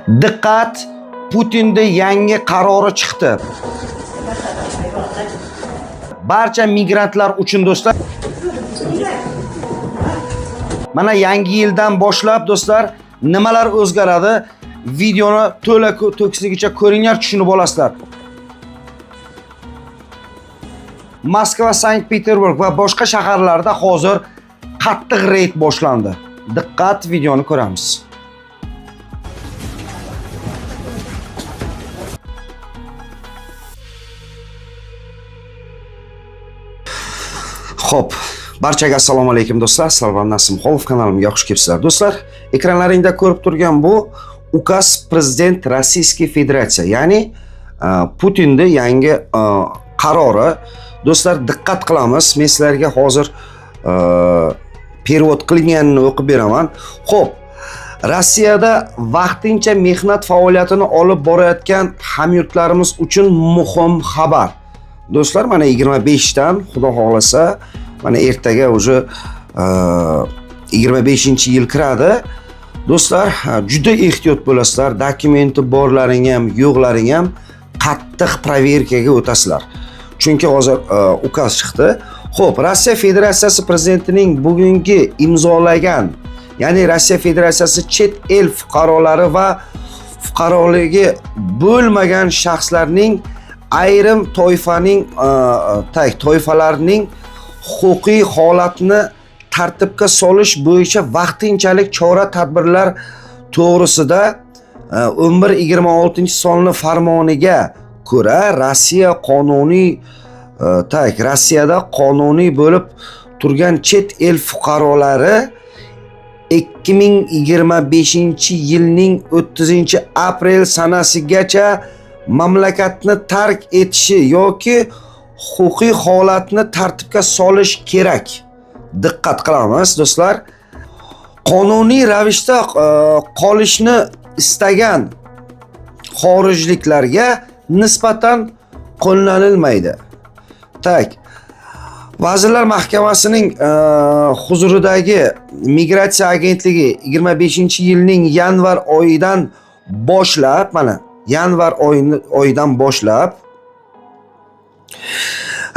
Diqqat! Putinda yangi qarori chiqdi. Barcha migrantlar uchun do'stlar. Mana yangi yildan boshlab do'stlar nimalar o'zgaradi? Videoni to'la to'kisligicha ko'ringlar, tushunib olasizlar. Moskva, Sankt-Peterburg va boshqa shaharlarda hozir qattiq reyd boshlandi. Diqqat, videoni ko'ramiz. Xo'p, barchaga assalomu alaykum do'stlar. Salvan Nasimxonov kanalimga xush kelibsizlar. Do'stlar, ekranlaringda ko'rib turgan bu указ prezident Российской Federatsiya, ya'ni Putinning yangi qarori. Do'stlar, diqqat qilamiz. Men sizlarga hozir перевод qilinganini o'qib beraman. Xo'p, Rossiyada vaqtincha mehnat faoliyatini olib borayotgan hamyurtlarimiz uchun muhim xabar. Do'stlar, mana 25 dan Xudo xohlasa, mana ertaga уже 25-yil kiradi. Do'stlar, juda ehtiyot bo'lasizlar. Dokumenti borlaring ham, yo'qlaring ham qattiq проверка ga o'tasizlar. Chunki hozir указ chiqdi. Xo'p, Rossiya Federatsiyasi prezidentining bugungi imzolagan, ya'ni Rossiya Federatsiyasi chet el fuqarolari va fuqaroligi bo'lmagan shaxslarning ayrim toifaning toifalarning huquqiy holatini tartibga solish bo'yicha vaqtinchalik chora tadbirlar to'g'risida 1126 sonli farmoniga ko'ra Rossiya qonuniy Rossiyada qonuniy bo'lib turgan chet el fuqarolari 2025 yilning 30 aprel sanasigacha mamlakatni tark etishi yoki huquqiy holatni tartibga solish kerak. Diqqat qilamiz do'stlar. Qonuniy ravishda qolishni istagan xorijliklarga nisbatan qo'llanilmaydi. Так. Vazirlar Mahkamasining huzuridagi Migratsiya agentligi 25-yilning yanvar oyidan boshlab, mana yanvar oyidan boshlab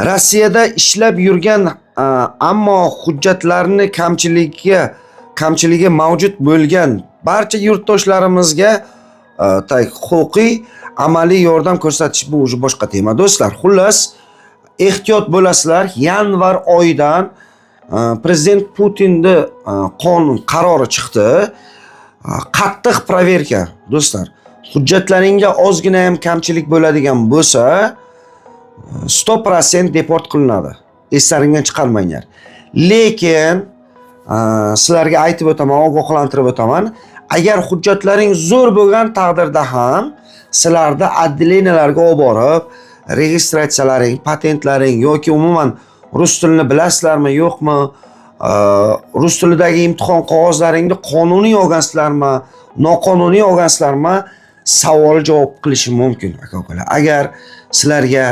Rossiyada ishlab yurgan ammo hujjatlarni kamchiligi mavjud bo'lgan barcha yurtdoshlarimizga huquqiy amaliy yordam ko'rsatish, bu уже boshqa tema do'stlar. Xullas, ehtiyot bo'lasizlar. Yanvar oyidan prezident Putinni qonun qarori chiqdi. Qattiq проверка do'stlar. Hujjatlaringga ozgina ham kamchilik bo'ladigan bo'lsa, 100% deport qilinadi. Eslaringdan chiqarmanglar. Lekin sizlarga aytib o'taman, ogohlantirib o'taman. Agar hujjatlaring zo'r bo'lgan taqdirda ham sizlarda отделения larga olib borib, registratsiyalaring, patentlaring yoki umuman rus tilini bilasizlarmi, yo'qmi, rus tilidagi imtihon qog'ozlaringni qonuniy olgansizlarmi, noqonuniy olgansizlarmi, savol javob qilishi mumkin aka-ukalar. Agar sizlarga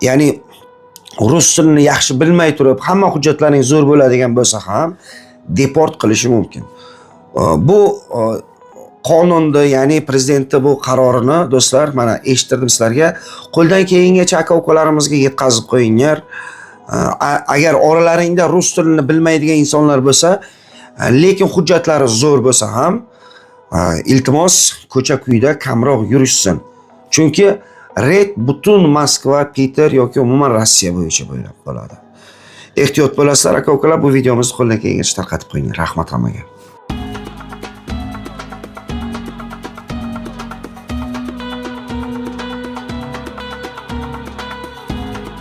ya'ni rus tilini yaxshi bilmay turib, hamma hujjatlaring zo'r bo'ladigan bo'lsa ham deport qilishi mumkin. Bu qonunni, ya'ni prezidentni bu qarorini do'stlar, mana eshittirdim sizlarga. Qo'ldan kelgangacha aka-ukalarimizga yetkazib qo'yinglar. Agar oralaringda rus tilini bilmaydigan insonlar bo'lsa, lekin hujjatlari zo'r bo'lsa ham, iltimos ko'cha-kuyda kamroq yurishsin. Chunki reyd butun Moskva, Peter yoki umuman Rossiya bo'yicha bo'ladi. Ehtiyot bo'lasizlar aka-ukalar, bu videomizni qo'ldan kelgancha tarqatib qo'yinglar. Rahmat hammaga.